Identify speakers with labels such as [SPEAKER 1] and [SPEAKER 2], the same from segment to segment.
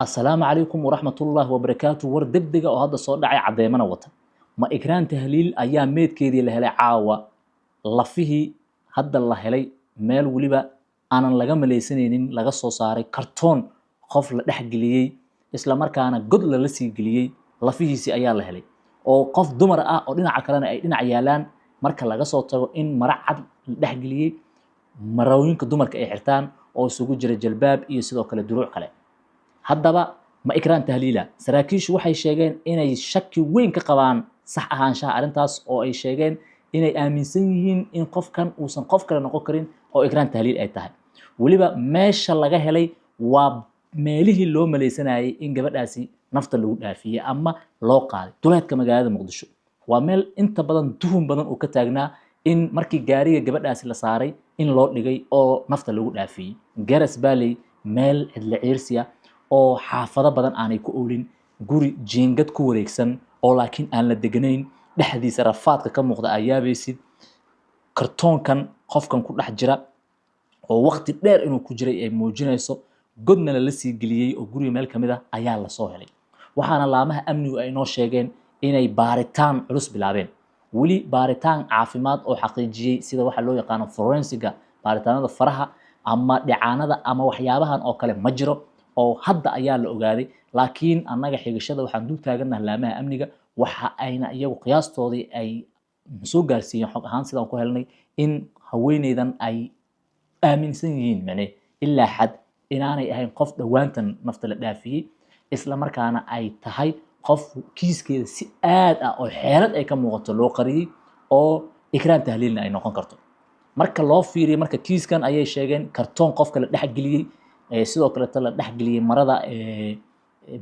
[SPEAKER 1] Assalaamu calaykum waraxmatullaahi wabarakaatu. War degdega oo hadda soo dhacay, caddeymana wata. Ma Ikraan Tahliil ayaa meedkeedii la helay caawa? Lafihii hadda la helay, meel weliba aanan laga malaysanaynin laga soo saaray, kartoon qof la dhex geliyey, isla markaana god lala sii geliyey, lafihiisii ayaa la helay, oo qof dumar ah oo dhinaca kalena ay dhinac yaalaan. Marka laga soo tago in mara cad la dhex geliyey, marooyinka dumarka ay xirtaan oo isugu jira jalbaab iyo sidoo kale duruuc kale. Haddaba ma Ikraan Tahliila? Saraakiishu waxay sheegeen inay shaki weyn ka qabaan sax ahaanshaha arrintaas, oo ay sheegeen inay aaminsan yihiin in qofkan uusan qof kale noqon karin oo Ikraan Tahliil ay tahay. Weliba meesha laga helay waa meelihii loo malaysanayay in gabadhaasi nafta lagu dhaafiyey ama loo qaaday, duleedka magaalada Muqdisho. Waa meel inta badan tuhun badan uu ka taagnaa in markii gaariga gabadhaasi la saaray in loo dhigay oo nafta lagu dhaafiyey. Garas Valley, meel cidla ciirsiya oo xaafado badan aanay ku oolin, guri jiingad ku wareegsan oo laakiin aan la deganayn, dhexdiisa rafaadka ka muuqda aa yaabaysid, kartoonkan qofkan ku dhex jira oo waqti dheer inuu ku jiray ay muujinayso, godna lala sii geliyey oo guriga meel kamid ah ayaa lasoo helay. Waxaana laamaha amnigu ay noo sheegeen inay baaritaan culus bilaabeen. Weli baaritaan caafimaad oo xaqiijiyey, sida waxa loo yaqaano forensiga, baaritaanada faraha ama dhicaanada ama waxyaabahan oo kale, ma jiro oo hadda ayaa la ogaaday. Laakiin annaga xigashada waxaan dul taagannaha laamaha amniga, waxa ayna iyagu qiyaastoodii ay soo gaarsiiyeen xog ahaan sidaan ku helnay in haweeneydan ay aaminsan yihiin mane ilaa xad inaanay ahayn qof dhowaantan nafta la dhaafiyey, isla markaana ay tahay qof kiiskeeda si aad ah oo xeelad ay ka muuqato loo qariyey, oo Ikraan Tahliilna ay noqon karto. Marka loo fiiriyo marka kiiskan, ayay sheegeen, kartoon qofka la dhexgeliyey, sidoo kaleeto la dhexgeliyey marada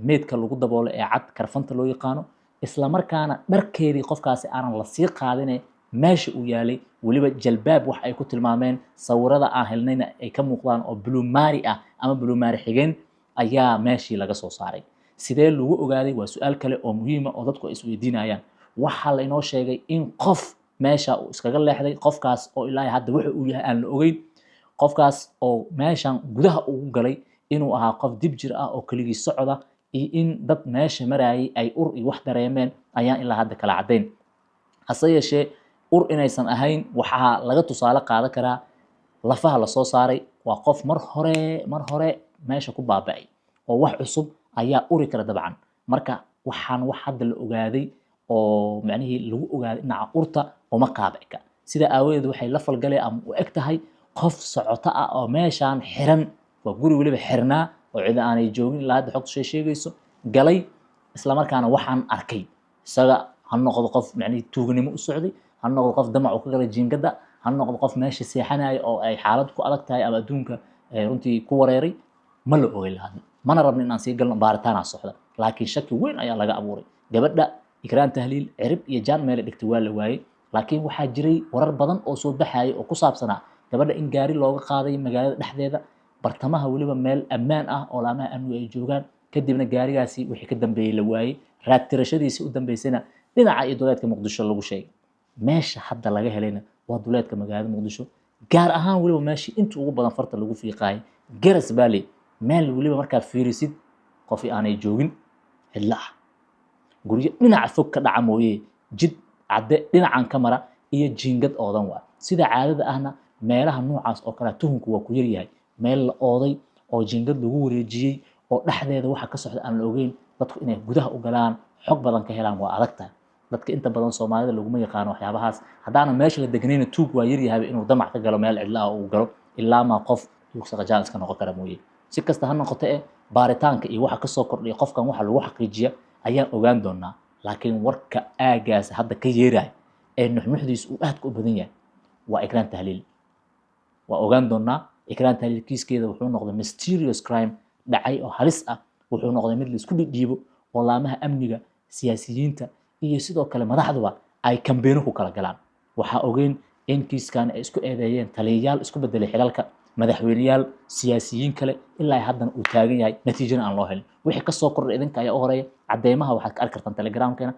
[SPEAKER 1] meedka lagu daboolo ee cad, karfanta loo yaqaano, isla markaana dharkeedii qofkaasi aanan la sii qaadine meesha uu yaalay, weliba jalbaab wax ay ku tilmaameen, sawirada aan helnayna ay ka muuqdaan oo bulumaari ah ama bulumaari xigeen, ayaa meeshii laga soo saaray. Sidee lagu ogaaday waa su-aal kale oo muhiima oo dadku ay isweydiinayaan. Waxaa lainoo sheegay in qof meesha uu iskaga leexday, qofkaas oo ilaa hadda wuxu uu yahay aan la ogeyn, qofkaas oo meeshan gudaha ugu galay inuu ahaa qof dib jir ah oo keligii socda iyo in dad meesha marayay ay ur iyo wax dareemeen ayaan ilaa hadda kala caddayn. Hase yeeshee ur inaysan ahayn waxaa laga tusaale qaadan karaa lafaha lasoo saaray. Waa qof mar hore meesha ku baaba'ay oo wax cusub ayaa uri kara dabcan. Marka waxaan wax hadda la ogaaday oo macnihii lagu ogaaday dhinaca urta uma qaabicka. Sida aawadeed waxay la falgaleen ama u eg tahay qof socoto ah oo meeshaan xiran, waa guri weliba xirnaa oo cid aanay joogin ilaa hadda xogtu shay sheegayso, galay, isla markaana waxaan arkay. Isaga ha noqdo qof macnihii tuuganimo u socday, ha noqdo qof damac uu ka galay jiingadda, ha noqdo qof meesha seexanaya oo ay xaalad ku adag tahay ama adduunka runtii ku wareeray, ma la ogay lahaadna, mana rabno inaan sii galno, baaritaanaa socda. Laakiin shaki weyn ayaa laga abuuray. Gabadha Ikraan Tahliil cirib iyo jaan meele dhigtay waa la waayey. Laakiin waxaa jiray warar badan oo soo baxayay oo ku saabsanaa gabadha in gaari looga qaaday magaalada dhexdeeda, bartamaha, weliba meel ammaan ah oo laamaha amnigu ay joogaan, kadibna gaarigaasi wixii ka dambeeyey la waayey, raadtirashadiisii u dambeysayna dhinaca iyo duleedka Muqdisho lagu sheegay. Meesha hadda laga helayna waa duleedka magaalada Muqdisho, gaar ahaan weliba meeshii inta ugu badan farta lagu fiiqaayay, Garas Valley, meel weliba markaad fiirisid qofi aanay joogin, cidlo ah, guryo dhinaca fog ka dhaca mooye, jid cadde dhinacan ka mara iyo jiingad oodan. Waa sida caadada ahna meelaha noocaas oo kale tuhunku waa ku yaryahay. Meel la ooday oo jiingad lagu wareejiyey oo dhexdeeda waxa ka socda aan la ogeyn, dadku inay gudaha u galaan, xog badan ka helaan waa adag tahay. Dadka inta badan Soomaalida laguma yaqaano waxyaabahaas. Haddaana meesha la deganayna, tuug waa yaryahayba inuu damac ka galo meel cidla ah uu galo, ilaa maa qof tuug saqajaan iska noqon kara mooye. Si kasta ha noqoto, baaritaanka iyo waxa kasoo kordhiya qofkan waxa lagu xaqiijiya ayaan ogaan doonaa. Laakiin warka aagaas hadda ka yeeraya ee nuxnuxdiisu uu aadka u badan yahay waa Ikraan Tahliil. Waa ogaan doonaa. Ikraan Tahliil kiiskeeda wuxuu noqday mysterious crime dhacay oo halis ah. Wuxuu noqday mid la isku dhidhiibo oo laamaha amniga, siyaasiyiinta iyo sidoo kale madaxduba ay kambeeno ku kala galaan. Waxaa ogeyn in kiiskan ay isku eedeeyeen taliyayaal isku bedelay xilalka, madaxweyneyaal, siyaasiyiin kale, ilaa haddana uu taagan yahay, natiijana aan loo helin. Wixii kasoo kordhay idinka ayaa u horeeya. Cadeymaha waxaad ka arki kartaan Telegramkeena.